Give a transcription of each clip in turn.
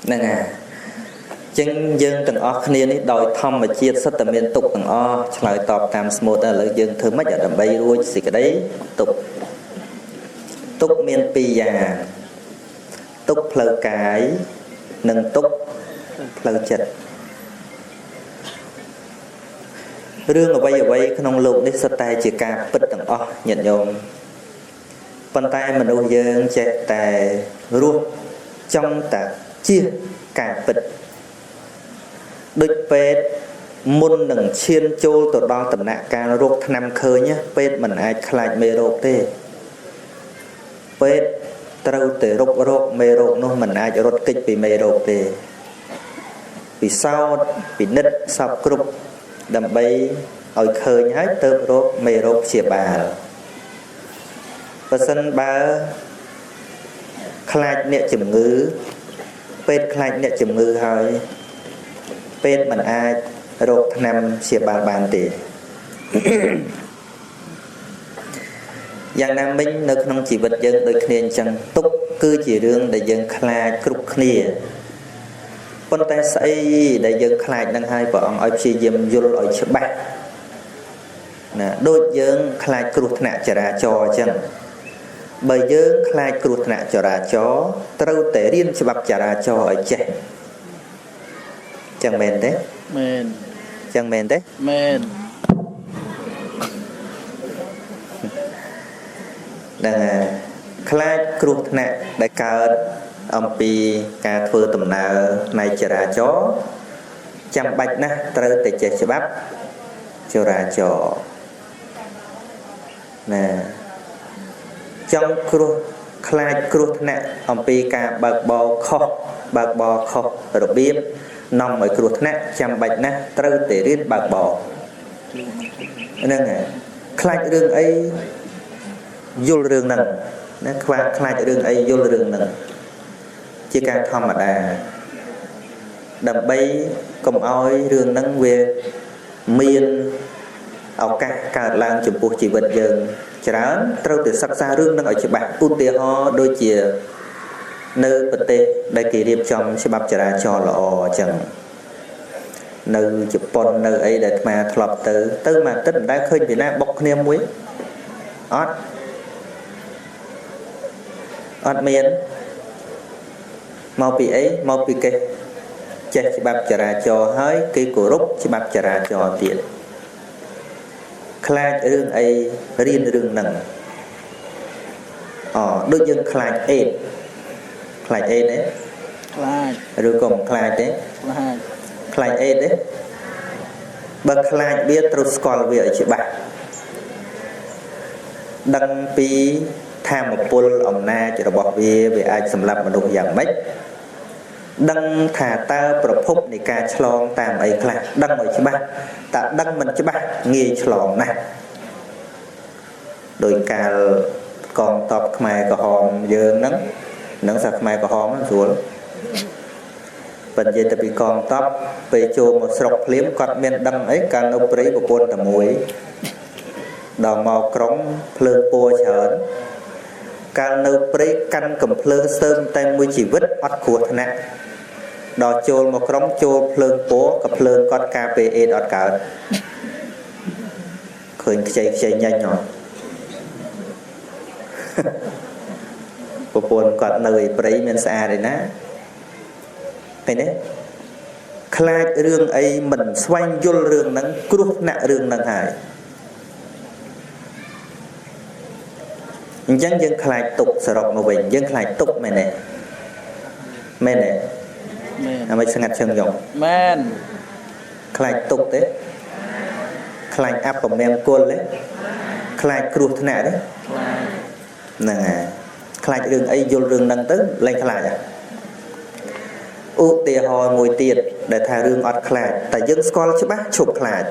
ហ្នឹងហើយចឹងយើងទាំងអស់គ្នានេះដោយធម្មជាតិសុទ្ធតែមានទុក្ខទាំងអស់ឆ្លើយតបតាមស្មូតឥឡូវយើងធ្វើម៉េចដើម្បីរួចសេចក្តីទុក្ខទុក្ខមានពីរយ៉ាងទុក្ខផ្លូវកាយនិងទុក្ខផ្លូវចិត្តរឿងអ្វីៗក្នុងលោកនេះសុទ្ធតែជាការពិតទាំងអស់ញាតិញោមប៉ុន្តែមនុស្សយើងចេះតែរស់ចង់តែជៀសការពិតដូចពេទ្យមុននឹងឈានចូលទៅដល់ដំណាក់កាលរោគថ្នាំឃើញពេទ្យមិនអាចខ្លាចមេរោគទេពេទ្យត្រូវតែរកមេរោគនោះមិនអាចរត់គេចពីមេរោគទេពិសោធន៍ពិនិត្យសពគ្រប់ដើម្បីឲ្យឃើញហើយទៅរកមេរោគព្យាបាលបើសិនបើខ្លាចអ្នកជំងឺពេទ្យខ្លាចអ្នកជំងឺហើយពេទ្យមិនអាចរកថ្នាំព្យាបាលបានទេយ៉ាងណាមិញនៅក្នុងជីវិតយើងដូចគ្នាអញ្ចឹងទុក្ខគឺជារឿងដែលយើងខ្លាចគ្រប់គ្នាប៉ុន្តែស្អីដែលយើងខ្លាចនឹងហើយព្រះអង្គឲ្យព្យាយាមយល់ឲ្យច្បាស់ណាដូចយើងខ្លាចគ្រោះថ្នាក់ចរាចរណ៍អញ្ចឹងបើយើងខ្លាចគ្រោះថ្នាក់ចរាចរណ៍ត្រូវតែរៀនច្បាប់ចរាចរណ៍ឲ្យចេះចឹងមែនទេមែនចឹងមែនទេមែនហ្នឹងហើយខ្លាចគ្រោះថ្នាក់ដែលកើតអំពីការធ្វើដំណើរនៃចរាចរណ៍ចាំបាច់ណាស់ត្រូវតែចេះច្បាប់ចរាចរណ៍ណាចង់គ្រោះខ្លាចគ្រោះថ្នាក់អំពីការបើកបរខុសបើកបរខុសរបៀបនាំឲ្យគ្រោះថ្នាក់ចាំបាច់ណាស់ត្រូវតែរៀនបើកបរហ្នឹងហើយខ្លាចរឿងអីយល់រឿងហ្នឹងណាខ្លាចរឿងអីយល់រឿងហ្នឹងជាការធម្មតាដើម្បីកុំឲ្យរឿងហ្នឹងវាមានឱកាសកើតឡើងចំពោះជីវិតយើងច្រើនត្រូវតែសិក្សារឿងហ្នឹងឲ្យច្បាស់ឧទាហរណ៍ដូចជានៅប្រទេសដែលគេរៀបចំច្បាប់ចរាចរណ៍ល្អអញ្ចឹងនៅជប៉ុននៅអីដែលអាត្មាធ្លាប់ទៅមួយអាទិត្យមិនដែលឃើញពីណាបុកគ្នាមួយអត់មានមកពីអីមកពីគេចេះច្បាប់ចរាចរណ៍ហើយគេគោរពច្បាប់ចរាចរណ៍ទៀតខ្លាចរឿងអីរៀនរឿងហ្នឹងដូចយើងខ្លាចអេតខ្លាចអេតទេខ្លាចឬក៏មិនខ្លាចទេខ្លាចអេតទេបើខ្លាចវាត្រូវស្គាល់វាឲ្យច្បាស់ដឹងពីធម៌ពលអំណាចរបស់វាវាអាចសម្លាប់មនុស្សយ៉ាងម៉េចដឹងថាតើប្រភពនៃការឆ្លងតាមអីខ្លះដឹងឲ្យច្បាស់តើដឹងមិនច្បាស់ងាយឆ្លងណាស់ដោយកាលកងទ័ពខ្មែរក្រហមយើងហ្នឹងនឹងសាខ្មែរក្រហមហ្នឹងស្រួលបើនិយាយទៅពីកងទ័ពពេលចូលមកស្រុកភ្លាមគាត់មានដឹងអីកាលនៅព្រៃប្រពន្ធតែមួយដល់មកក្រុងភ្លើងពណ៌ច្រើនកាលនៅព្រៃកាន់កំភ្លើងស្ទើរតែមួយជីវិតអត់គ្រោះថ្នាក់ដល់ចូលមកក្រុងចូលភ្លើងពណ៌ក៏ភ្លើងគាត់ការពេលអេតអត់កើតឃើញខ្ចីញ៉ាញ់ហ៎ប្រពន្ធគាត់នៅឯព្រៃមានស្អាតឯណាឃើញទេខ្លាចរឿងអីមិនស្វែងយល់រឿងហ្នឹងគ្រោះថ្នាក់រឿងហ្នឹងហើយអញ្ចឹងយើងខ្លាចទុកសរុបមកវិញយើងខ្លាចទុកមែនទេមែនទេមែនអាមិនស្ងាត់ជើងយកមែនខ្លាចទុកទេខ្លាចអពមង្គលទេខ្លាចគ្រោះថ្នាក់ទេខ្លាចហ្នឹងហើយខ្លាចរឿងអីយល់រឿងហ្នឹងទៅលែងខ្លាចឧទាហរណ៍មួយទៀតដែលថារឿងអត់ខ្លាចតែយើងស្គាល់ច្បាស់ឈប់ខ្លាច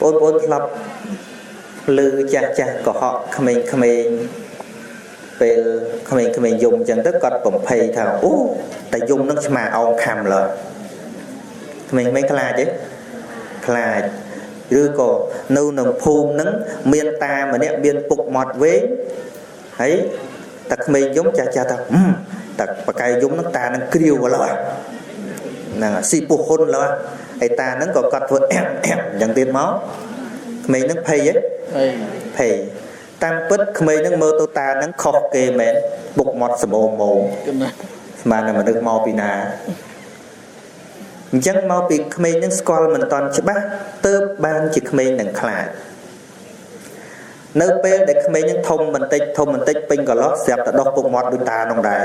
បងប្អូនធ្លាប់ឮចាស់កុហកក្មេងៗពេលក្មេងៗយំអញ្ចឹងទៅគាត់បំភ័យថាអូតែយំនឹងឆ្មាអោងខំឡើយក្មេងៗខ្លាចទេខ្លាចឬក៏នៅក្នុងភូមិហ្នឹងមានតាម្នាក់មានពុកមាត់វែងហើយ តែក្មេងយំចាស់ចាស់ថាតែបកាយយំនឹងតានឹងគ្រាវឡើយហ្នឹងស៊ីពុះហ៊ុនឡើយហើយតានឹងក៏គាត់ធ្វើអែមអែមអញ្ចឹងទៀតមកក្មេងនឹងភ័យហ៎ភ័យតាមពិតក្មេងនឹងមើលទៅតានឹងខុសគេមែនបុកមាត់សម្អូម៉ោស្មានតែមនុស្សមកពីណាអញ្ចឹងមកពីក្មេងនឹងស្គាល់មិនតាន់ច្បាស់ទៅបានជាក្មេងនឹងខ្លាចនៅពេលដែលក្មេងនឹងធំបន្តិចធំបន្តិចពេញកន្លោះស្រាប់តែដោះពុកមាត់ដូចតានោះដែរ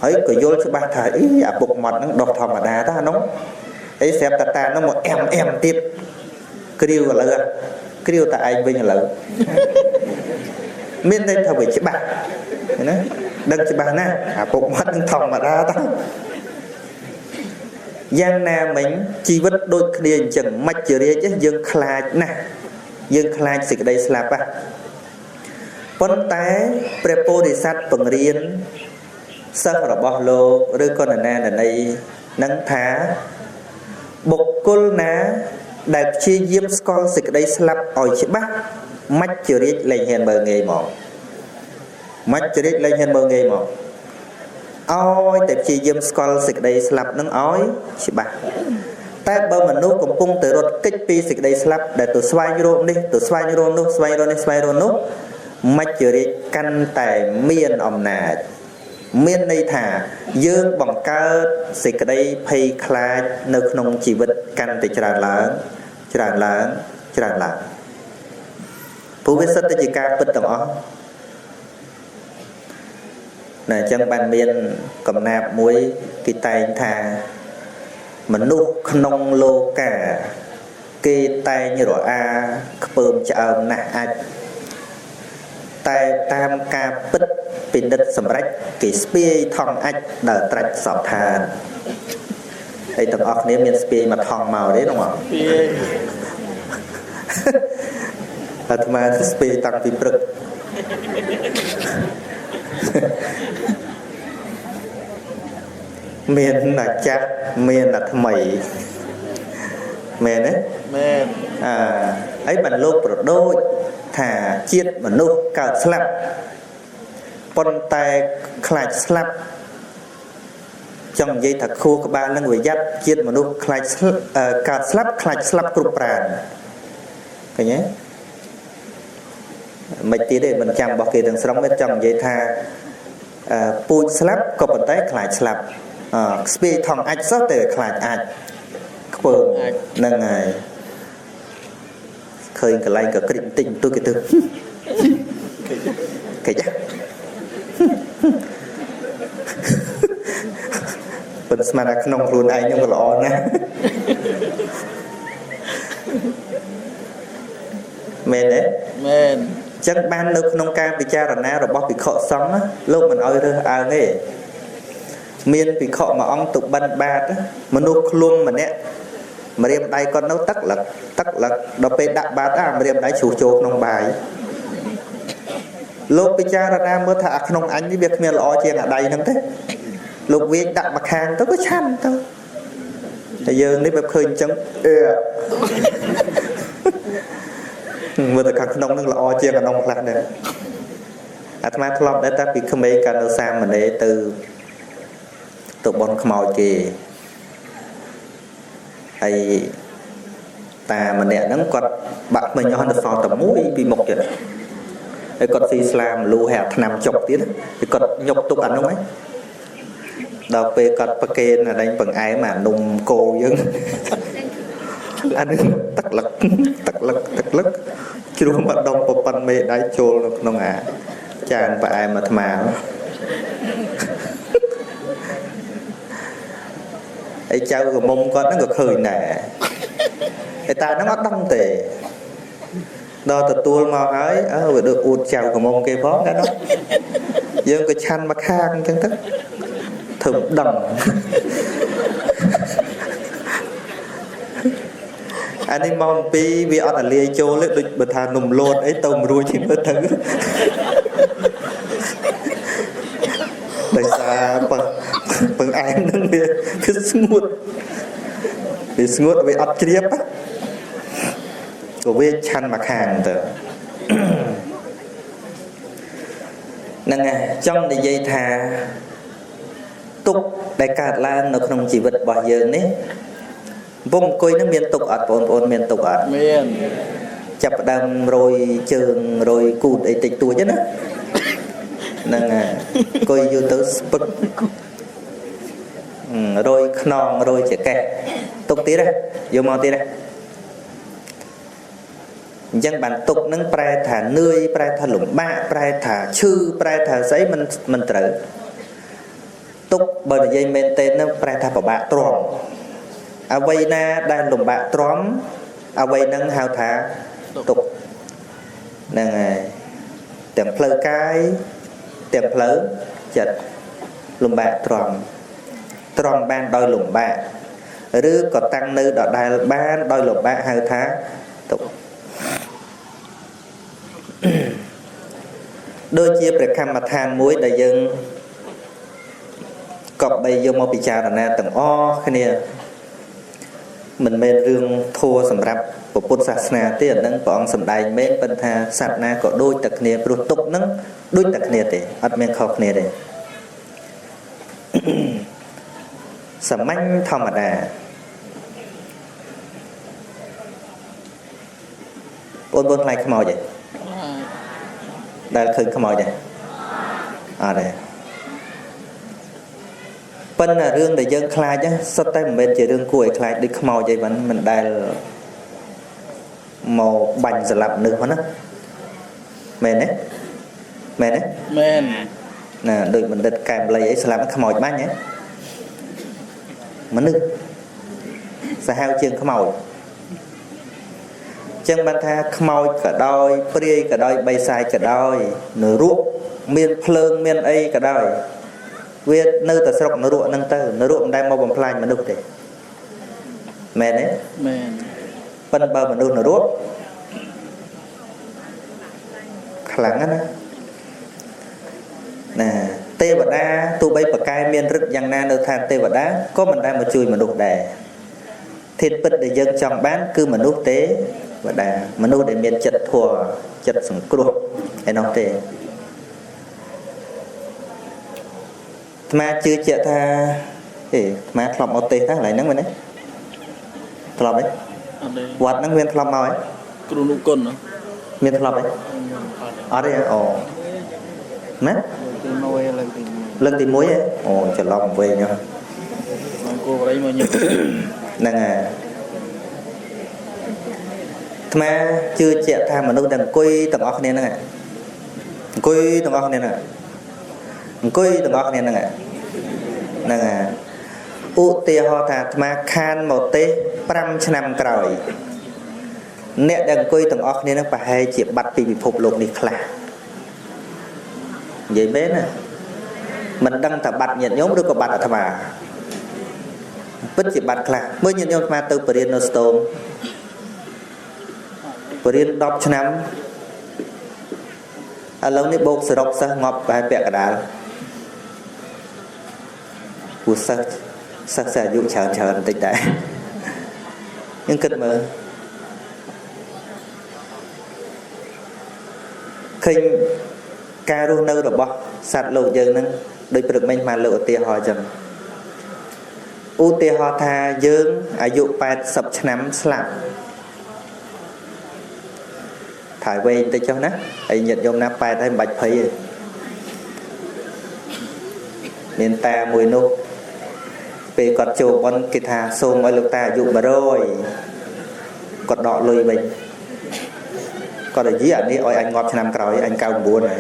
ហើយក៏យល់ច្បាស់ថាអីអាពុកមាត់ហ្នឹងដោះធម្មតាតានោះអីស្រាប់តែតានោះមកអែមអែមទៀតគ្រាវឥឡូវគ្រាវតែឯងវិញឥឡូវមានន័យថាវាច្បាស់ណាដឹងច្បាស់ណាស់អាពុកមាត់នឹងធម្មតាតាយ៉ាងណាមិញជីវិតដូចគ្នាអញ្ចឹងមច្ចរាជយើងខ្លាចណាស់យើងខ្លាចសេចក្តីស្លាប់ហ៎ប៉ុន្តែព្រះពោធិសត្វបង្រៀនសិស្សរបស់លោកឬក៏នរណាណីនឹងថាបុគ្គលណាដែលព្យាយាមស្គាល់សេចក្តីស្លាប់ឲ្យច្បាស់មច្ចរាជលែងហ៊ានមើលងាយមកមច្ចរាជលែងហ៊ានមើលងាយមកឲ្យតែព្យាយាមស្គាល់សេចក្តីស្លាប់នឹងឲ្យច្បាស់តែបើមនុស្សកំពុងតែរត់គេចពីសេចក្តីស្លាប់ដែលទៅស្វែងរកនេះទៅស្វែងរកនោះស្វែងរកនេះស្វែងរកនោះមច្ចរាជកាន់តែមានអំណាចមានន័យថាយើងបង្កើតសេចក្តីភ័យខ្លាចនៅក្នុងជីវិតកាន់តែច្រើនឡើងច្រើនឡើងច្រើនឡើងព្រោះវាសិតតែជាការពិតទាំងអស់ណាអញ្ចឹងបានមានកំណាព្យមួយគេតែងថាមនុស្សក្នុងលោកាគេតែងរអាខ្ពើមឆ្អើមណាស់អាចតែតាមការពិតពិនិត្យសម្រេចគេស្ពាយថងអាចដើរត្រាច់សពឋានហើយទាំងអស់គ្នាមានស្ពាយមកថងមកទេនោះមកស្ពាយអាត្មាស្ពាយតាំងពីព្រឹកមានអាចាស់មានអាថ្មីមែនទេមែនអើហើយបានលោកប្រដូចថាជាតិមនុស្សកើតស្លាប់ប៉ុន្តែខ្លាចស្លាប់ចង់និយាយថាខួរក្បាលនឹងវាយ៉ាត់ជាតិមនុស្សខ្លាចកើតស្លាប់ខ្លាចស្លាប់គ្រប់ប្រាណឃើញទេមិនទៀតទេមិនចាំរបស់គេទាំងស្រុងទេចង់និយាយថាពូជស្លាប់ក៏ប៉ុន្តែខ្លាចស្លាប់ស្ពាយថងអាចសោះតែខ្លាចអាចខ្ពើមហ្នឹងហើយឃើញកន្លែងក៏ក្រិចបន្តិចបន្តួចគេទៅគេចាប៉ុន្តែស្មានថាក្នុងខ្លួនឯងខ្ញុំក៏ល្អណាស់មែនទេមែនចឹងបាននៅក្នុងការពិចារណារបស់ភិក្ខុសង្ឃលោកមិនឲ្យរើសអើងទេមានភិក្ខុមួយអង្គទៅបិណ្ឌបាតមនុស្សខ្លួនម្នាក់ម្រាមដៃគាត់នៅទឹកលឹកទឹកលឹកដល់ពេលដាក់បាតអាម្រាមដៃជ្រុះចូលក្នុងបាយលោកពិចារណាមើលថាអាក្នុងអញនេះវាគ្មានល្អជាងអាដៃហ្នឹងទេលោកវាចដាក់មកខាងទៅក៏ឆាន់ទៅតែយើងនេះបែបឃើញអញ្ចឹងអឺមើលតែខាងក្នុងនឹងល្អជាងអានងខ្លះដែរអាត្មាធ្លាប់ដែរតែពីក្មេងកាលនៅសាមណេរទៅបនខ្មោចគេហើយតាម្នាក់ហ្នឹងគាត់បាក់មិញអស់នៅសល់តែមួយពីមុខទៀតហើយគាត់ស៊ីស្លាមលូហើយអាថ្នាំចុកទៀតហើយគាត់ញុកទុកអានោះហ្នឹងដល់ពេលគាត់ប្រគេនអាដេញបង្អែមអានំគោយើងអានេះទឹកលឹកទឹកលឹកទឹកលឹកជ្រុះមកដុំប្រប៉ុនមេដៃចូលនៅក្នុងអាចានផ្អែមអាត្មាហើយចៅក្រមុំគាត់ហ្នឹងក៏ឃើញដែរឯតាហ្នឹងអត់ដឹងទេដល់ទទួលមកហើយអើវាដូចអួតចៅក្រមុំគេផងកាលនោះយើងក៏ឆាន់មកខាងអញ្ចឹងទៅធ្វើមិនដឹងអានេះមកអំពីវាអត់អាលាយចូលទេដូចបើថានំលតអីទៅមិនរួចទេមើលទៅដោយសារពឹងឯងនឹងវាគឺស្ងួតវាស្ងួតវាអត់ជ្រាបក៏វាឆាន់មកខាងទៅ ហ្នឹងហើយចង់និយាយថាទុកដែលកើតឡើងនៅក្នុងជីវិតរបស់យើងនេះវងអង្គុយនឹងមានទុកអត់បងប្អូនមានទុកអត់មានចាប់ផ្ដើមរយជើងរយគូតអីតិចតួចណាហ្នឹងហើយអង្គុយយូរទៅស្ពឹករយខ្នងរយចកេះទុកទៀតណាយកមកទៀតណាអញ្ចឹងបានទុកនឹងប្រែថានឿយប្រែថាលំបាកប្រែថាឈឺប្រែថាស្អីមិនត្រូវទុកបើនិយាយមែនទេនឹងប្រែថាពិបាកទ្រាំអ្វីណាដែលលំបាកទ្រាំអ្វីនឹងហៅថាទុកហ្នឹងហើយទាំងផ្លូវកាយទាំងផ្លូវចិត្តលំបាកទ្រាំទ្រាំបានដោយលំបាកឬក៏តាំងនៅដដែលបានដោយលំបាកហៅថាទុកដូចជាព្រះកម្មដ្ឋានមួយដែលយើងកប់បីយកមកពិចារណាទាំងអស់គ្នាមិនមែនរឿងធัวសម្រាប់ពុទ្ធសាសនាទេអានឹងព្រះអង្គសម្ដែងមែនប៉ុន្តែសត្វណាក៏ដូចតែគ្នាព្រោះទុកនឹងដូចតែគ្នាទេអត់មានខុសគ្នាទេសាមញ្ញធម្មតាបងប្អូនខ្លាចខ្មោចទេដែលឃើញខ្មោចទេអត់ទេប៉ុន្តែរឿងដែលយើងខ្លាចសុទ្ធតែមិនមែនជារឿងគួរឲ្យខ្លាចដូចខ្មោចអីមិនមិនដែលមកបាញ់សម្លាប់មនុស្សហ្នឹងណាមែនទេមែនទេមែនណាដូចបណ្ឌិតកែមលីអីស្លាប់ខ្មោចបាញ់ហ៎មនុស្សសាហាវជាងខ្មោចចឹងបានថាខ្មោចក៏ដោយព្រាយក៏ដោយបិសាចក៏ដោយនរកមានភ្លើងមានអីក៏ដោយវានៅតែស្រុកនរកហ្នឹងទៅនរកមិនដែលមកបំផ្លាញមនុស្សទេមែនទេមែនប៉ុន្តែបើមនុស្សនរកខ្លាំងណាស់ណាទេវតាទោះបីប្រកែមានឫទ្ធិយ៉ាងណានៅឋានទេវតាក៏មិនដែលមកជួយមនុស្សដែរធាតុពិតដែលយើងចង់បានគឺមនុស្សទេវតាមនុស្សដែលមានចិត្តធម៌ចិត្តសង្គ្រោះឯនោះទេអាត្មាជឿជាក់ថាអេអាត្មាធ្លាប់មកទេសតាកន្លែងហ្នឹងមែនទេធ្លាប់ទេ អត់ទេ វត្តហ្នឹងមានធ្លាប់មកហ៎គ្រូនុគុណមានធ្លាប់ទេអត់ទេអូណាលើកទី1ហ៎អូច្រឡំវិញហ៎ អង្គបរិយមកញឹក ហ្នឹងហើយអាត្មាជឿជាក់ថាមនុស្សដែលអង្គុយទាំងអស់គ្នាហ្នឹងអង្គុយទាំងអស់គ្នាហ្នឹងអង្គុយទាំងអស់គ្នាហ្នឹងហ្នឹងហើយឧទាហរណ៍ថាអាត្មាខានមកទេស5ឆ្នាំក្រោយអ្នកដែលអង្គុយទាំងអស់គ្នាហ្នឹងប្រហែលជាបាត់ពីពិភពលោកនេះខ្លះនិយាយមែនណាមិនដឹងថាបាត់ញាតិញោមឬក៏បាត់អាត្មាពិតជាបាត់ខ្លះមើលញាតិញោមអាត្មាទៅបរិញ្ញានៅស្ទងបរិញ្ញា10ឆ្នាំឥឡូវនេះបូកសរុបសិស្សងាប់ប្រហែលពាក់កណ្ដាលព្រោះសិស្សសិស្សអាយុច្រើនច្រើនបន្តិចដែរយើងគិតមើលឃើញការរស់នៅរបស់សត្វលោកយើងហ្នឹងដូចព្រឹកមិញបានលើកឧទាហរណ៍ចឹងឧទាហរណ៍ថាយើងអាយុ80ឆ្នាំស្លាប់ថយវែងតិចចុះណាហើយញាតិញោមណា8ហើយមិនបាច់ភ័យទេមានតាមួយនោះពេលគាត់ចូលបន់គេថាសូមឲ្យលោកតាអាយុ100គាត់ដកលុយវិញគាត់និយាយអានេះឲ្យអញងាប់ឆ្នាំក្រោយអញ99ហើយ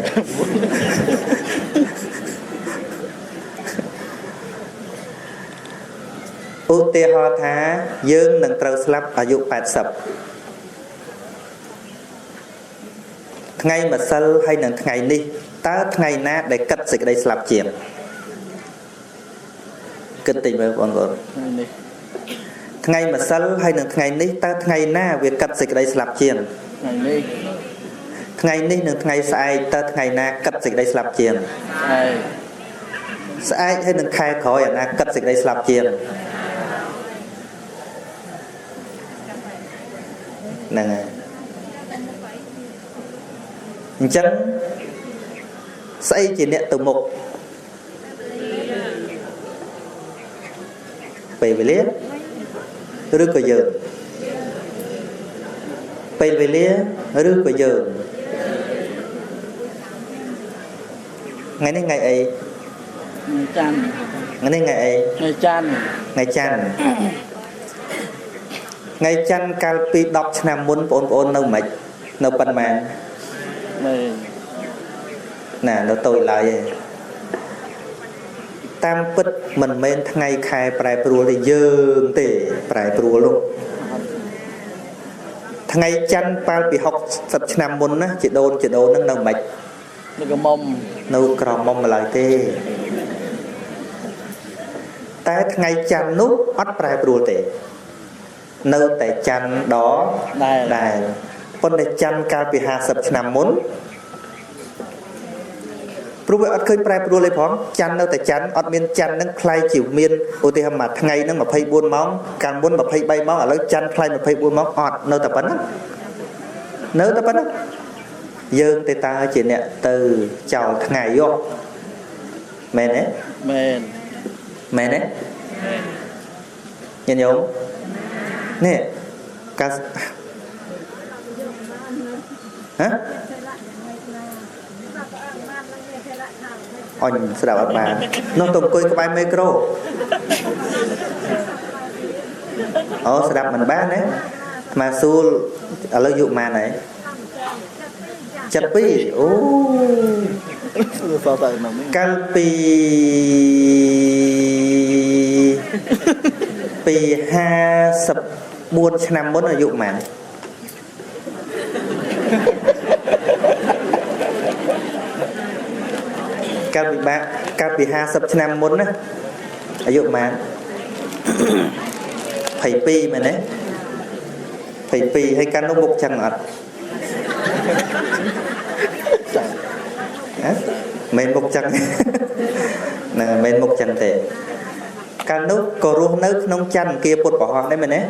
ឧទាហរណ៍ថាយើងនឹងត្រូវស្លាប់អាយុ80ថ្ងៃម្សិលហើយនឹងថ្ងៃនេះតើថ្ងៃណាដែលគិតសេចក្តីស្លាប់ជាងគិតតិចមើលបងប្អូនថ្ងៃម្សិលហើយនឹងថ្ងៃនេះតើថ្ងៃណាវាគិតសេចក្តីស្លាប់ជាង ថ្ងៃនេះ ថ្ងៃនេះនិងថ្ងៃស្អែកតើថ្ងៃណាគិតសេចក្តីស្លាប់ជាងស្អែកហើយនឹងខែក្រោយអាណាគិតសេចក្តីស្លាប់ជាងហ្នឹងហើយអញ្ចឹង ស្អីជាអ្នកទៅមុខពេលវេលាឬក៏យើងពេលវេលាឬក៏យើងថ្ងៃនេះថ្ងៃអីច័ន្ទថ្ងៃនេះថ្ងៃអីថ្ងៃច័ន្ទថ្ងៃច័ន្ទថ្ងៃច័ន្ទកាលពី10ឆ្នាំមុនបងប្អូននៅមិននៅប៉ុន្មានណានៅតូចឡើយឯងតាមពិតមិនមែនថ្ងៃខែប្រែប្រួលទេយើងទេប្រែប្រួលនោះថ្ងៃច័ន្ទប៉ាល់ពី60ឆ្នាំមុនណាជាដូននឹងនៅមិននៅក្រមុំនៅក្រមុំឡើយទេតែថ្ងៃច័ន្ទនោះអត់ប្រែប្រួលទេនៅតែច័ន្ទដដែលប៉ុន្តែច័ន្ទកាលពី50ឆ្នាំមុនព្រោះវាអត់ឃើញប្រែប្រួលទេផងច័ន្ទនៅតែច័ន្ទអត់មានច័ន្ទនឹងខ្លាយជាមានឧទាហរណ៍មួយថ្ងៃនឹង24ម៉ោងកាលមុន23ម៉ោងឥឡូវច័ន្ទខ្លាយ24ម៉ោងអត់នៅតែប៉ុណ្ណឹងនៅតែប៉ុណ្ណឹងយើងទេតើជាអ្នកទៅចោលថ្ងៃយកមែនទេមែនមែនទេញាតិញោមនេះកាហ៎អញស្ដាប់អត់បាននោះទៅអង្គុយក្បែរមីក្រូអូស្ដាប់មិនបានណាអាមាសួលឥឡូវយុប៉ុន្មានហើយ72អូកាលពី54ឆ្នាំមុនអាយុប៉ុន្មានកាលពីបាក់កាលពី50ឆ្នាំមុនណាអាយុប៉ុន្មាន22មែនទេ22ហើយកាលនោះមុខចឹងអត់ហ៎មិនមុខចឹងណាមិនមុខចឹងទេកាលនោះក៏រស់នៅក្នុងច័ន្ទអង្គាពុទ្ធប្រហោះដែរមែនទេ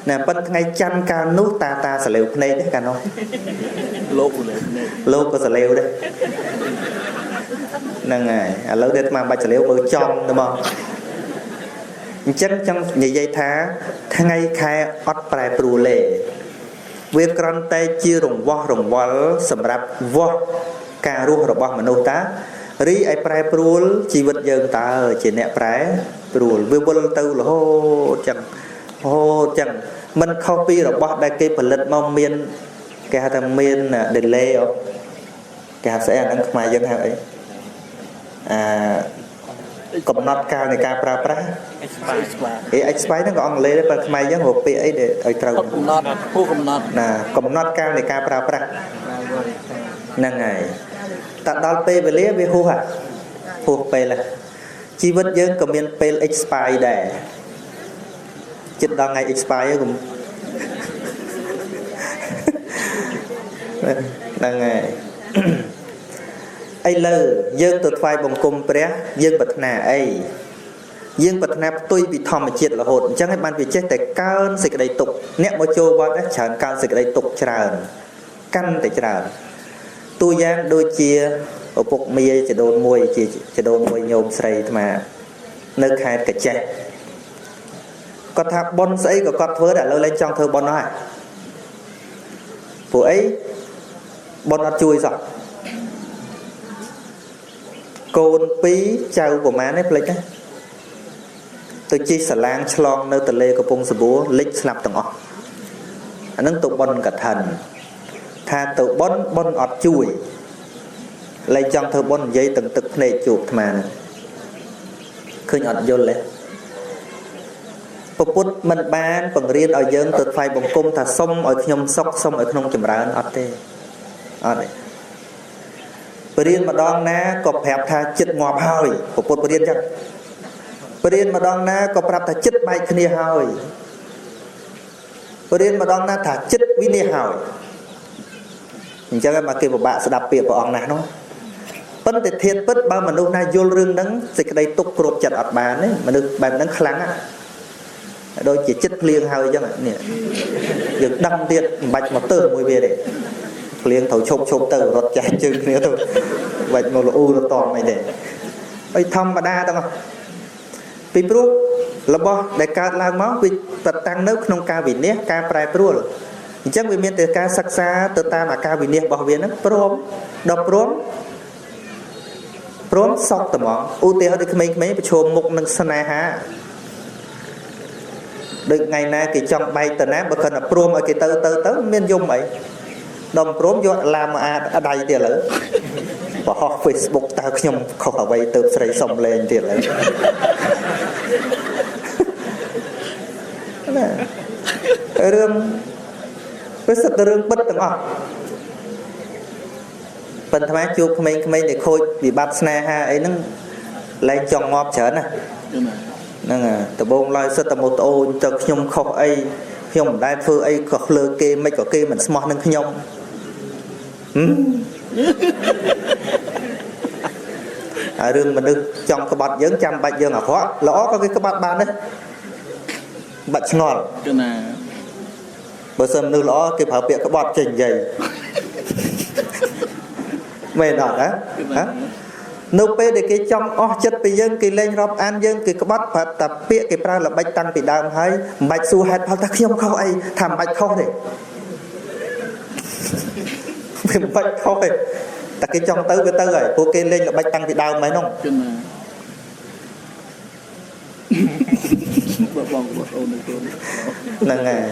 ណាប៉ុន្តែថ្ងៃច័ន្ទកាលនោះតាតាសលេវភ្នែកទេកាលនោះលោកសលេវភ្នែកលោកក៏សលេវដែរហ្នឹងហើយឥឡូវដែលអាត្មាបាច់សលេវមើលចំទៅមកអញ្ចឹងចង់និយាយថាថ្ងៃខែអត់ប្រែប្រួលទេវាគ្រាន់តែជារង្វាស់រង្វល់សម្រាប់វាស់ការរស់របស់មនុស្សតារីឯប្រែប្រួលជីវិតយើងតើជាអ្នកប្រែប្រួលវាវិលទៅរហូតចឹងរហូតចឹងមិនខុសពីរបស់ដែលគេផលិតមកមានគេហៅថាមាន delay គេហៅស្អីអាហ្នឹងខ្មែរយើងហៅអីអាកំណត់កាលនៃការប្រើប្រាស់អេ expire ហ្នឹងក៏អង់គ្លេសដែរប៉ុន្តែខ្មែរយើងរកពាក្យអីដែលឲ្យត្រូវកំណត់ผู้កំណត់ណាកំណត់កាលនៃការប្រើប្រាស់ហ្នឹងហើយតែដល់ពេលវេលាវាហួសហួសពេលជីវិតយើងក៏មានពេល expire ដែរចិត្តដល់ថ្ងៃ expire កុំហ្នឹងហើយឥឡូវយើងទៅថ្វាយបង្គំព្រះយើងប្រាថ្នាអីយើងប្រាថ្នាផ្ទុយពីធម្មជាតិរហូតអញ្ចឹងហើយបានវាចេះតែកើនសេចក្តីទុក្ខអ្នកមកចូលវត្តច្រើនកើនសេចក្តីទុក្ខច្រើនកាន់តែច្រើនតួយ៉ាងដូចជាឪពុកមាចដូនមួយជាចដូនមួយញោមស្រីអាត្មានៅខេត្តកញ្ចេះគាត់ថាប៉ុនស្អីក៏គាត់ធ្វើដែរឥឡូវលែងចង់ធ្វើប៉ុនហើយព្រោះអីប៉ុនអត់ជួយសោះកូនពីរចៅប្រមាណនេះភ្លេចណាទៅជិះសាឡាងឆ្លងនៅទន្លេកំពង់សបួរលិចស្លាប់ទាំងអស់អានឹងទៅប៉ុនកឋិនថាទៅប៉ុនប៉ុនអត់ជួយលែងចង់ធ្វើប៉ុននិយាយទាំងទឹកភ្នែកជួបអាត្មាហ្នឹងឃើញអត់យល់ទេពពុទ្ធមិនបានបង្រៀនឲ្យយើងទៅថ្វាយបង្គំថាសុំឲ្យខ្ញុំសុខសុំឲ្យខ្ញុំចម្រើនអត់ទេអត់ទេបរៀនម្ដងណាក៏ប្រាប់ថាចិត្តងាប់ហើយពពុទ្ធបរៀនចឹងបរៀនម្ដងណាក៏ប្រាប់ថាចិត្តបែកគ្នាហើយបរៀនម្ដងណាថាចិត្តវិនិច្ឆ័យហើយអញ្ចឹងមកគេពិបាកស្ដាប់ពាក្យព្រះអង្គណាស់នោះប៉ុន្តែធាតុពិតបើមនុស្សណាយល់រឿងហ្នឹងសេចក្តីទុក្ខគ្រប់ចិត្តអត់បានទេមនុស្សបែបហ្នឹងខ្លាំងណាស់ដូចជាចិត្តភ្លៀងហើយអញ្ចឹងនេះយើងដឹងទៀតមិនបាច់មកទើសមួយវាទេ ភ្លៀងត្រូវឈប់ឈប់ទៅរត់ចែកជើងគ្នាទៅបាច់មកលូរតមអីទេអីធម្មតាទាំងអស់ពីព្រោះរបស់ដែលកើតឡើងមកវាប្រតាំងនៅក្នុងការវិនិច្ឆ័យការប្រែប្រួលអញ្ចឹងវាមានតែការសិក្សាទៅតាមអាការវិនិច្ឆ័យរបស់វាហ្នឹងព្រមដល់ព្រមព្រមសក់ត្មងឧទាហរណ៍ដូចក្មេងៗប្រឈមមុខនឹងស្នេហាដូចថ្ងៃណាគេចង់បែកទៅណាបើគាត់តែព្រមឲ្យគេទៅទៅទៅមានយំអីដល់ព្រមយកឡាមអាដៃទៀតឥឡូវបរោះ Facebook តើខ្ញុំខុសអ្វីទៅស្រីសុំលែងទៀតឥឡូវណារឿងវាសិតតែរឿងពិតទាំងអស់ប៉ុន្តែជួបក្មេងៗដែលខូចវិបត្តិស្នេហាអីហ្នឹងលែងចង់ងាប់ច្រើនណាហ្នឹងដំបងឡើយសិតតែមកត្អូញទៅខ្ញុំខុសអីខ្ញុំមិនដែលធ្វើអីក៏លើគេមិនក៏គេមិនស្មោះនឹងខ្ញុំហើយរឿងមនុស្សចង់ក្បត់យើងចាំបាច់យើងអាក្រក់ល្អក៏គេក្បត់បានដែរបាច់ឆ្ងល់ណាបើសិនមនុស្សល្អគេប្រើពាក្យក្បត់ចេញនិយាយមែនអត់ហ៎នៅពេលដែលគេចង់អស់ចិត្តពីយើងគេលែងរាប់អានយើងគេក្បត់ប្រាប់តែពាក្យគេប្រើល្បិចតាំងពីដើមហើយមិនបាច់សួរហេតុផលថាខ្ញុំខុសអីថាមិនបាច់ខុសទេមិនបាច់ខុសទេតែគេចង់ទៅវាទៅហើយពួកគេលេងល្បិចតាំងពីដើមហើយនោះបងបងអូនហ្នឹងហើយ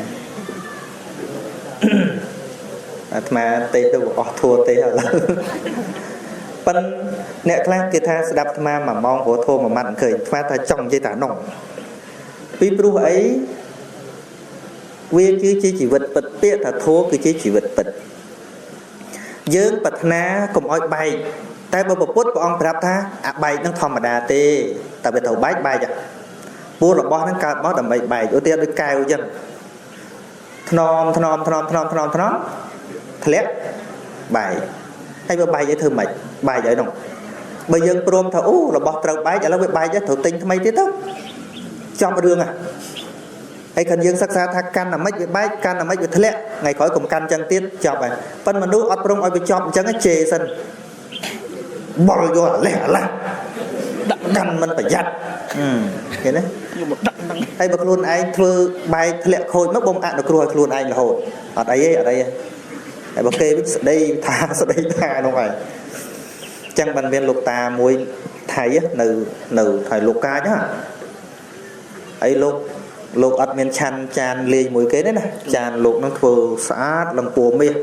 អាត្មាទេទៅអស់ធัวទេឥឡូវប៉ិនអ្នកខ្លះគេថាស្ដាប់អាត្មាមួយម៉ោងព្រោះធัวមួយម៉ាត់មិនឃើញអាត្មាថាចង់និយាយតែនោះពីព្រោះអីវាគឺជាជីវិតពិតពាក្យថាធัวគឺជាជីវិតពិតយើងប្រាថ្នាកុំឲ្យបែកតែបើពុទ្ធព្រះអង្គប្រាប់ថាអាបែកនឹងធម្មតាទេតែវាត្រូវបែកបែកពួករបស់នឹងកើតមកដើម្បីបែកឧទាហរណ៍ដូចកែវអញ្ចឹងថ្នមថ្នមថ្នមថ្នមថ្នមថ្នមធ្លាក់បែកហើយបើបែកឲ្យធ្វើម៉េចបែកឲ្យនោះបើយើងព្រមថាអូរបស់ត្រូវបែកឥឡូវវាបែកត្រូវទិញថ្មីទៀតទៅចប់រឿងហ่ะហើយខិនយើងសិក្សាថាកាន់អាម៉េចវាបែកកាន់អាម៉េចវាធ្លាក់ថ្ងៃក្រោយកុំកាន់ចឹងទៀតចប់ហើយប៉ុន្តែមនុស្សអត់ព្រមឲ្យវាចប់អញ្ចឹងជេរសិនបល់យកអាលេះអាឡាដាក់កាន់មិនប្រយ័ត្នឃើញទេយកមកដាក់ហ្នឹងហើយបើខ្លួនឯងធ្វើបែកធ្លាក់ខូចមកបំអនុគ្រោះឲ្យខ្លួនឯងរហូតអត់អីទេអត់អីទេហើយបើគេវិញស្ដីថាស្ដីថានោះហើយចឹងបានមានលោកតាមួយថៃនៅថៃលោកកាចហ่ะហើយលោកអត់មានឆាន់ចានលេងមួយគេទេណាចានលោកនឹងធ្វើស្អាតលំពួរមាស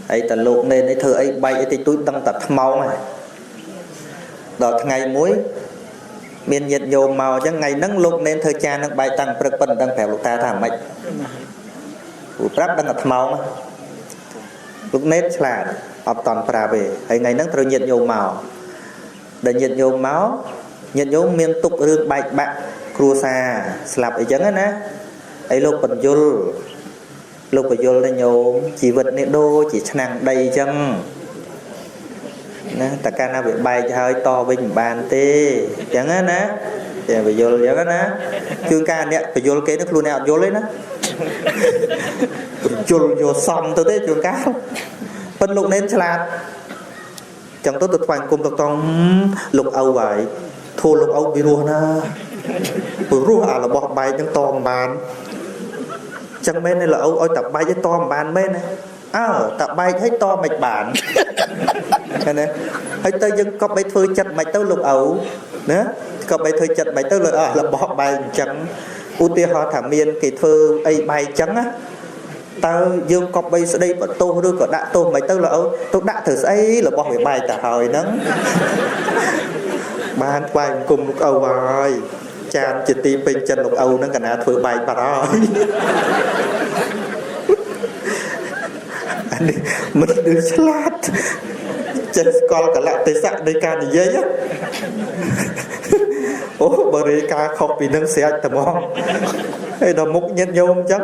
ហើយតែលោកនេននេះធ្វើអីបែកអីតិចតួចដឹងតែថ្មោងហើយដល់ថ្ងៃមួយមានញាតិញោមមកអញ្ចឹងថ្ងៃហ្នឹងលោកនេនធ្វើចាននឹងបែកតាំងព្រឹកប៉ុន្តែដឹងប្រាប់លោកតាថាម៉េចព្រោះប្រាប់ដឹងតែថ្មោងលោកនេនឆ្លាតអត់តន់ប្រាប់ទេហើយថ្ងៃហ្នឹងត្រូវញាតិញោមមកដល់ញាតិញោមមកញាតិញោមមានទុករឿងបែកបាក់គ្រួសារស្លាប់អីចឹងណាហើយលោកបញ្យលលោកបញ្យលទៅញោមជីវិតនេះដូចជាឆ្នាំងដីអញ្ចឹងណាតែកាលណាវាបែកហើយតវិញមិនបានទេអញ្ចឹងណាតែបញ្យលអញ្ចឹងណាជួនកាលអ្នកបញ្យលគេនោះខ្លួនអ្នកអត់យល់ទេណាបញ្យលយកសំទៅទេជួនកាលប៉ុន្តែលោកនេនឆ្លាតចឹងទៅទៅថ្វាយគុំតតងលោកឪហើយធូរលោកឪពីរោះណាពីរោះអារបស់បែកនឹងតមិនបានចឹងមែនទេលោកឪឲ្យតែបែកឲ្យតមិនបានមែនទេអើតែបែកឲ្យតមិនបានឃើញទេហើយទៅយើងក៏បីធ្វើចិត្តមិនទៅលោកឪណាក៏បីធ្វើចិត្តមិនទៅលោកឪរបស់បែកអញ្ចឹងឧទាហរណ៍ថាមានគេធ្វើអីបែកអញ្ចឹងណាតើយើងក៏បីស្ដីបន្ទោសឬក៏ដាក់ទោសមិនទៅលោកឪទៅដាក់ធ្វើស្អីរបស់វាបែកទៅហើយហ្នឹងបានថ្វាយអង្គមលោកឪហើយចានជាទីពេញចិត្តលោកឪហ្នឹងកណាធ្វើបែកបាត់ហើយអានេះមិនដឹងឆ្លាតចេះស្គាល់កលៈទេសៈនៃការនិយាយអូបើរាយការខុសពីនឹងស្រេចតែហ្មងហើយដល់មុខញាតិញោមអញ្ចឹង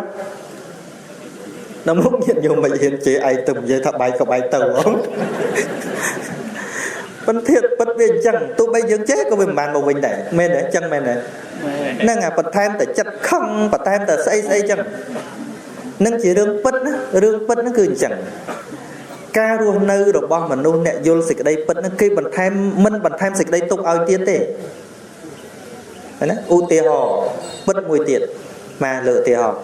ដល់មុខញាតិញោមមិនហ៊ានជេរឯងទៅនិយាយថាបែកក៏បែកទៅហ្មង ប៉ុន្តែពិតវាអញ្ចឹងទោះបីយើងចេះក៏វាមិនបានមកវិញដែរមែនទេអញ្ចឹងមែនទេហ្នឹងអាបន្ថែមតែចិត្តខឹងបន្ថែមតែស្អីស្អីអញ្ចឹង នឹងជារឿងពិតណារឿងពិតហ្នឹងគឺអញ្ចឹងការរស់នៅរបស់មនុស្សអ្នកយល់សេចក្តីពិតហ្នឹងគេបន្ថែមមិនបន្ថែមសេចក្តីទុកឲ្យទៀតទេណាឧទាហរណ៍ពិតមួយទៀតមកលើឧទាហរណ៍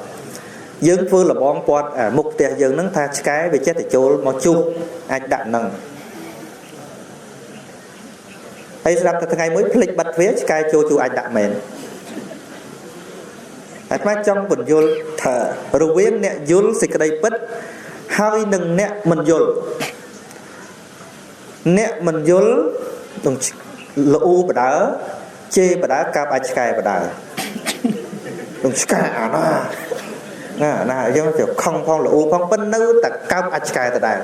យើងធ្វើលបងពាត់មុខផ្ទះយើងហ្នឹងថាឆ្កែវាចេះតែចូលមកជុះអាចដាក់ហ្នឹងហើយស្រាប់តែថ្ងៃមួយភ្លេចបិទទ្វារឆ្កែចូលជួអាចដាក់មែនអាត្មាចង់ពន្យល់ថារវាងអ្នកយល់សេចក្តីពិតហើយនឹងអ្នកមិនយល់អ្នកមិនយល់នឹងលូបដើជេរបដើកាប់អាចឆ្កែបដើនឹងឆ្កែអាណាណាណាយើងទៅខឹងផងលូផងប៉ុន្តែនៅតែកើបអាចឆ្កែដដែល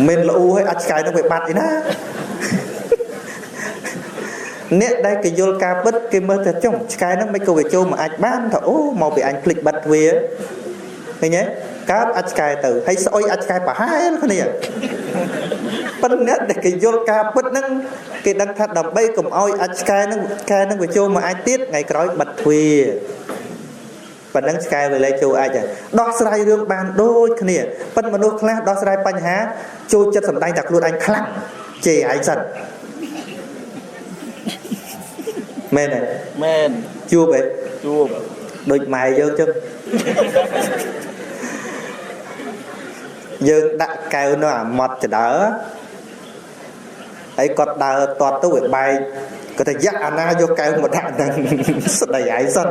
មិនលូឲ្យអាចឆ្កែនឹងវាបាត់អីណាអ្នកដែលគេយល់ការពិតគេមើលថាចុងឆ្កែហ្នឹងមិនក៏វាចូលមកអាចបានថាអូមកពីអញភ្លេចបិទទ្វារឃើញទេកើបអាចឆ្កែទៅហើយស្អុយអាចឆ្កែប្រហែលគ្នាប៉ុន្តែអ្នកដែលគេយល់ការពិតហ្នឹងគេដឹងថាដើម្បីកុំឲ្យអាចឆ្កែហ្នឹងឆ្កែហ្នឹងវាចូលមកអាចទៀតថ្ងៃក្រោយបិទទ្វារប៉ុណ្ណឹងឆ្កែវាលែងចូលអាចដោះស្រាយរឿងបានដូចគ្នាប៉ុន្តែមនុស្សខ្លះដោះស្រាយបញ្ហាចូលចិត្តសម្ដែងតែខ្លួនឯងខ្លាំងជេរឯងសិនមែនទេមែនជួបទេជួបដូចម៉ែយើងចឹងយើងដាក់កែវនៅអាម៉ត់ចដើហើយគាត់ដើរតត់ទៅវាបែកគាត់ថាយ៉ាក់អាណាយកកែវមកដាក់ហ្នឹងស្ដីឯងសិន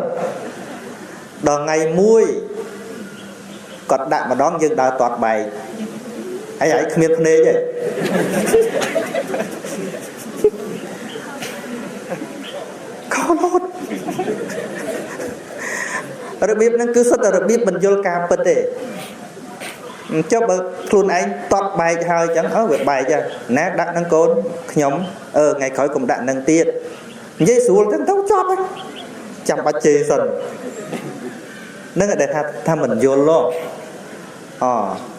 ដល់ថ្ងៃមួយគាត់ដាក់ម្ដងយើងដើរតត់បែកហើយឯងគ្មានភ្នែកទេខោលត់របៀបហ្នឹងគឺសុទ្ធតែរបៀបបញ្យល់ការពិតទេចុះបើខ្លួនឯងតត់បែកហើយចឹងអើវាបែកចឹងណាដាក់នឹងកូនខ្ញុំអឺថ្ងៃក្រោយកុំដាក់នឹងទៀតនិយាយស្រួលចឹងទៅចប់ហើយចាំបាច់ជេរសិននឹងដែលថាមិនយល់ហ៎អ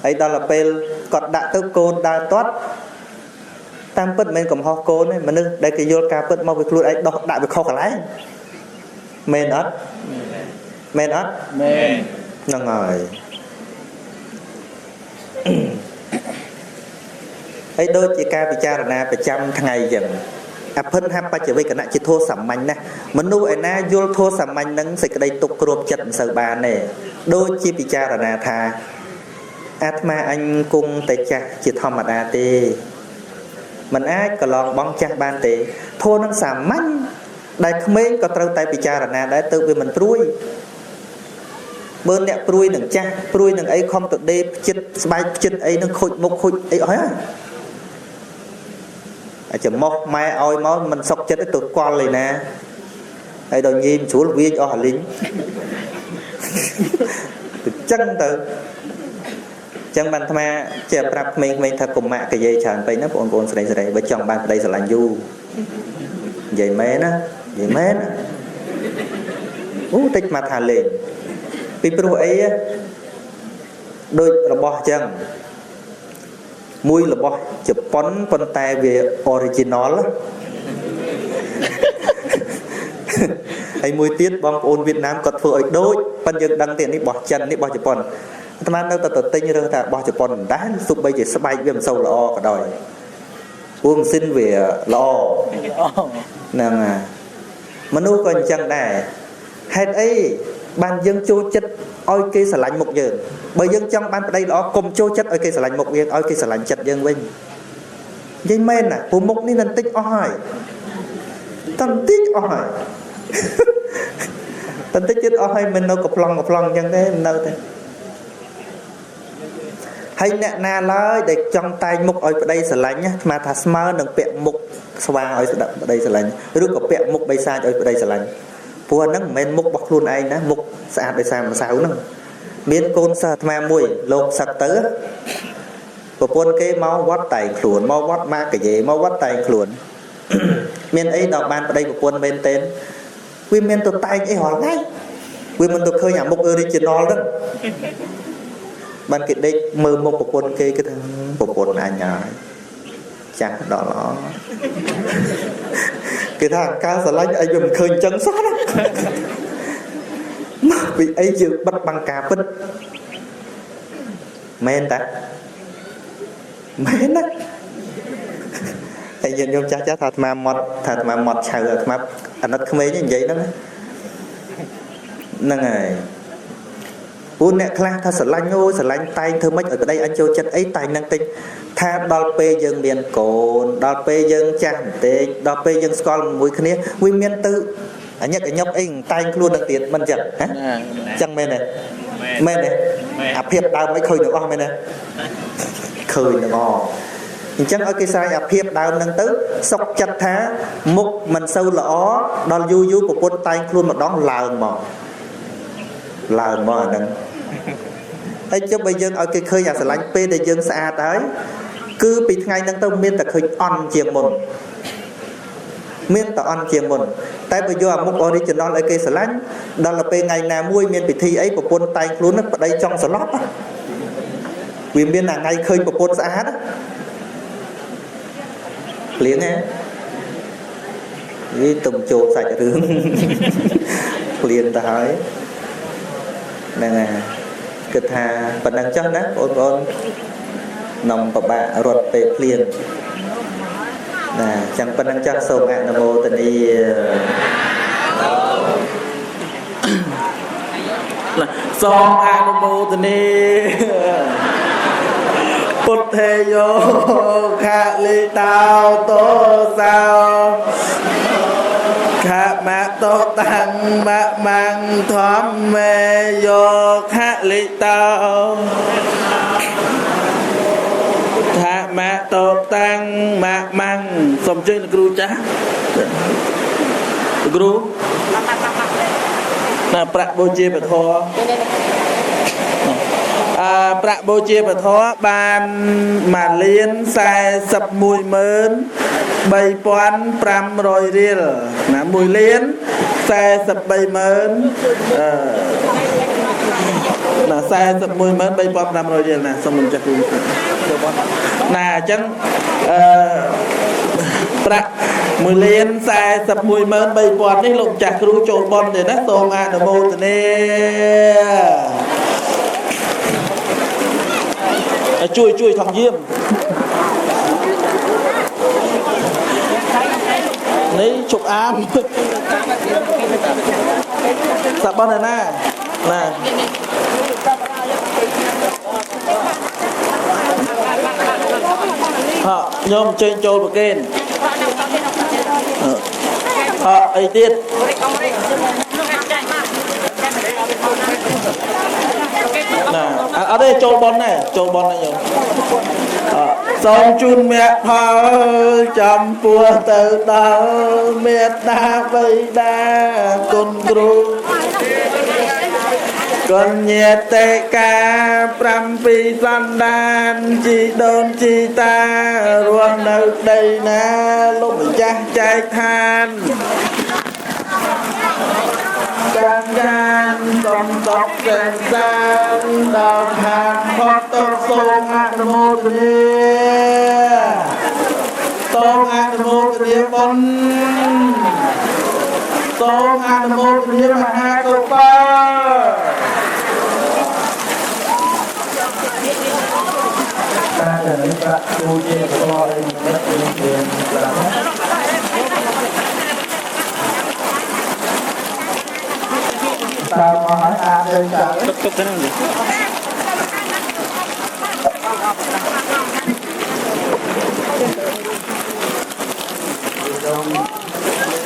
ហើយដល់ទៅពេលគាត់ដាក់ទៅកូនដើរទាត់តាមពិតមិនមែនកំហុសកូនទេមនុស្សដែលគេយល់ការពិតមកពីខ្លួនឯងដោះដាក់វាខុសកន្លែងមែនអត់មែនអត់មែនហ្នឹងហើយហើយដូចជាការពិចារណាប្រចាំថ្ងៃចឹងអភិនហបច្ចវេកណៈជាធម៌សាមញ្ញណាស់មនុស្សឯណាយល់ធម៌សាមញ្ញនឹងសេចក្តីទុកគ្របចិត្តមិនសូវបានទេដូចជាពិចារណាថាអាត្មាអញគង់តែចាស់ជាធម្មតាទេមិនអាចកន្លងបងចាស់បានទេធម៌នឹងសាមញ្ញដែលក្មេងក៏ត្រូវតែពិចារណាដែរទៅវាមិនព្រួយបើអ្នកព្រួយនឹងចាស់ព្រួយនឹងអីខំទៅដេផ្ចិតស្បែកផ្ចិតអីនឹងខូចមុខខូចអីអស់ហើយអាចមោះម៉ែឲ្យមកមិនសុកចិត្តទៅកល់ឯណាហើយដល់ញីមស្រួលវាចអស់អាលីងទៅចឹងទៅចឹងបានអាត្មាចេះប្រាប់ក្មេងៗថាកុំម៉ាក់កាយាយច្រើនពេកណាបងប្អូនស្រីៗបើចង់បានប្តីស្រឡាញ់យូរនិយាយមែនណានិយាយមែនអូតិចមកថាលេងពីព្រោះអីដូចរបស់ចឹងមួយរបស់ជប៉ុនប៉ុន្តែវា original ហើយមួយទៀតបងប្អូនវៀតណាមគាត់ធ្វើឲ្យដូចប៉ុន្តែយើងដឹងទៀតនេះរបស់ចិននេះរបស់ជប៉ុនអាត្មានៅតែទៅទិញរើសតែរបស់ជប៉ុនមិនដែរទោះបីជាស្បែកវាមិនសូវល្អក៏ដោយព្រោះម៉ាស៊ីនវាល្អហ្នឹងហើយមនុស្សក៏អញ្ចឹងដែរហេតុអីបានយើងចូលចិត្តឲ្យគេស្រឡាញ់មុខយើងបើយើងចង់បានប្តីល្អកុំចូលចិត្តឲ្យគេស្រឡាញ់មុខយើងឲ្យគេស្រឡាញ់ចិត្តយើងវិញនិយាយមែនណាព្រោះមុខនេះនឹងតិចអស់ហើយតន្តិចអស់ហើយតន្តិចទៀតអស់ហើយមិននៅកំប្លង់កំប្លង់អញ្ចឹងទេនៅទេហើយអ្នកណាឡើយដែលចង់តែងមុខឲ្យប្តីស្រឡាញ់អាត្មាថាស្មើនឹងពាក់មុខស្វាឲ្យប្តីស្រឡាញ់ឬក៏ពាក់មុខបិសាចឲ្យប្តីស្រឡាញ់ព្រោះអាហ្នឹងមិនមែនមុខរបស់ខ្លួនឯងណាមុខស្អាតដោយសារម្សៅហ្នឹងមានកូនសិស្សអាត្មាមួយលោកសឹកទៅប្រពន្ធគេមកវត្តតែងខ្លួនមកវត្តម៉ាកាយេមកវត្តតែងខ្លួនមានអីដល់បានប្តីប្រពន្ធមែនទេវាមានទៅតែងអីរាល់ថ្ងៃវាមិនទៅឃើញអាមុខ original ហ្នឹងបានគេដេកមើលមុខប្រពន្ធគេគេថាប្រពន្ធអញហើយចាស់ដល់ល្អគេថាការស្រឡាញ់អីវាមិនឃើញចឹងសោះណា ពីអីយើងបិទបាំងការពិតមែនតាមែនណាហើយញាតិញោមចាស់ចាស់ថាអាត្មាមត់ថាអាត្មាមត់ឆៅអាត្មាអាណិតក្មេងនិយាយហ្នឹងហ្នឹងហើយពូអ្នកខ្លះថាស្រឡាញ់អូស្រឡាញ់តែងធ្វើម៉េចឲ្យប្តីអញចូលចិត្តអីតែងនឹងតិចថាដល់ពេលយើងមានកូនដល់ពេលយើងចាស់បន្តិចដល់ពេលយើងស្គាល់មួយគ្នាវាមានទៅអញឹកអញប់អីតែងខ្លួននឹងទៀតមិនចឹងហ៎ចឹងមែនទេមែនទេអាភាពដើមមិនឃើញទាំងអស់មែនទេឃើញទាំងអស់អញ្ចឹងឲ្យគេស្រែកអាភាពដើមនឹងទៅសុកចិត្តថាមុខមិនសូវល្អដល់យូរយូរប្រពន្ធតែងខ្លួនម្ដងឡើងមកឡើងមកអាហ្នឹងហើយចុះបើយើងឲ្យគេឃើញអាស្រឡាញ់ពេលដែលយើងស្អាតហើយគឺពីថ្ងៃហ្នឹងទៅមានតែឃើញអន់ជាងមុនមានតែអន់ជាងមុនតែបើយកអាមុខ original ឲ្យគេស្រឡាញ់ដល់ទៅពេលថ្ងៃណាមួយមានពិធីអីប្រពន្ធតែងខ្លួនហ្នឹងប្តីចង់ស្លាប់វាមានតែថ្ងៃឃើញប្រពន្ធស្អាតភ្លៀងហ៎នេះទុំចូលសាច់រឿងភ្លៀងទៅហើយហ្នឹងហើយគិតថាប៉ុណ្ណឹងចុះណាបងប្អូននំពិបាករត់ពេលភ្លៀងណាចឹងប៉ុណ្ណឹងចុះសូមអនុមោទនាសូមអនុមោទនាពុទ្ធេយោខលិតោតោសោខមតោតាំងមមੰធម្មេយោខលិតោធមតោតាំងមមੰសូមអញ្ជើញលោកគ្រូចាស់លោកគ្រូណាប្រាក់បូជាពធប្រាក់បូជាពធបាន1លាន413,500រៀលណា1លាន430,000ណា413,500រៀលណាសូមម្ចាស់គ្រូណាអញ្ចឹងប្រាក់1លាន413,000នេះលោកម្ចាស់គ្រូចូលបុណ្យទេណាសូមអនុមោទនាជួយជួយថងយាមនេះជប់អាមសាបនណាណាហ៎ញោមចេញចូលប្រគេនហ៎អីទៀតណាអត់ទេចូលប៉ុនដែរចូលប៉ុនដែរញោមសូមជូនមគ្គផលចំពោះទៅដល់មេត្តាបិតាគុណគ្រូកញ្ញាតេកា7សន្តានជីដូនជីតារស់នៅដីណាលោកម្ចាស់ចែកឋានកានកានសំតកសេនសានដល់ឋានផុតទៅសូមអនុមោទនាសូមអនុមោទនាបុណ្យសូមអនុមោទនាមហាកុសលតាតែនេះប្រាក់គូជាបរអីមិនមានប្រាក់តាមមកហើយអានទៅចាទុកទុកទៅហ្នឹង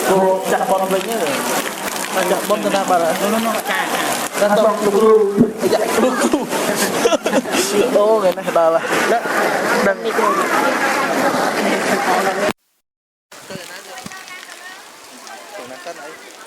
គោចាក់ប៉ុនវិញហ្នឹងចាក់ប៉ុនទៅណាបាត់ហើយ នោះចា តែតលោកគ្រូចាក់គ្រូគ្រូអូថ្ងៃនេះដល់ហើយដឹង នេះគ្រូ ទៅណាទៅណាសិនអី